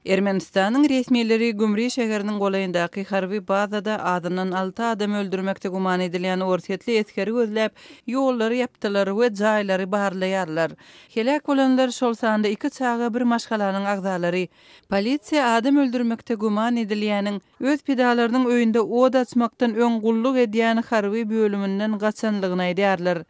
Ermenistanyň resmileri Gümri şäheriniň golaýyndaky harby bazada azyndan alty adamy öldürmekde güman edilýän orsýetli esgeri gözläp, ýollary ýapdylar we jaýlary barlaýarlar. Heläk bolanlar, şol sanda iki çaga bir maşgalanyň agzalary. Polisiýa adam öldürmekde güman edilýäniň öz pidalarynyň öýünde od açmakdan öň gulluk edýän harby bölüminden gaçanlygyny aýdýarlar.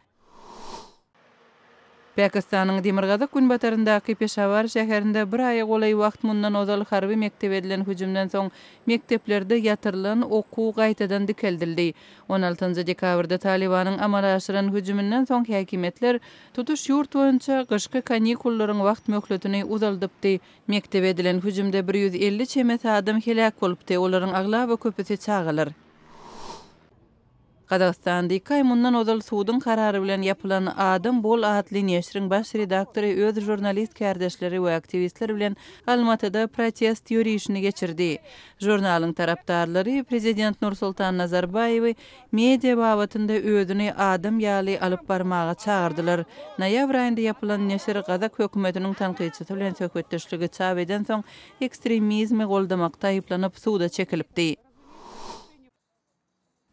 Pakistanyň demirgazyk-günbataryndaky Peşawar şäherinde bir aýa golaý wagt mundan ozal harby mekdebe edilen hüjümden soň mekdeplerde ýatyrylan okuw gaýtadan dikeldildi. On altynjy dekabrda Talybanyň amala aşyran hüjüminden soň häkimiýetler tutuş ýurt boýunça gyşky kanikullaryň wagt möhletini uzaldypdy. Mekdebe edilen hüjümde 150 çemesi adam heläk bolupdy, olaryň aglaba köpüsi çagalar. Gazagystanda iki aý mundan ozal suduň karary bilen ýapylan Adam bol atly neşiriň baş redaktory öz žurnalist kärdeşleri we aktiwistler bilen Almatyda protest ýörişini geçirdi. Žurnalyň tarapdarlary prezident Nursultan Nazarbaýewi media babatynda özüni adam ýaly alyp barmaga çagyrdylar. Noýabr aýynda ýapylan neşir gazak hökümetiniň tankytçysy bilen söhbetdeşligi çap edensoň ekstremizmi goldamakda aýyplanyp suda çekilipdi.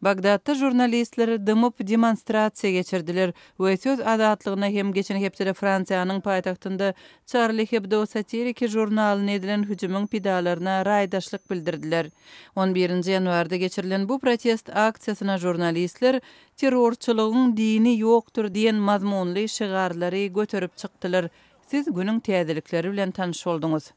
Bagdatda žurnalistler dymyp demonstrasiýa geçirdiler we söz azatlygyna hem geçen hepdede Fransiýanyň paýtagtynda Charlie Hebdo satiriki žurnalyna edilen hüjümiň pidalaryna raýdaşlyk bildirdiler. On birinji ýanwarda geçirilen bu protest aksiýasyna žurnalistler Terrorçylygyň dini ýokdur diýen mazmunly şygarlary göterip çykdylar. Siz günüň täzelikleri bilen tanyş bolduňyz.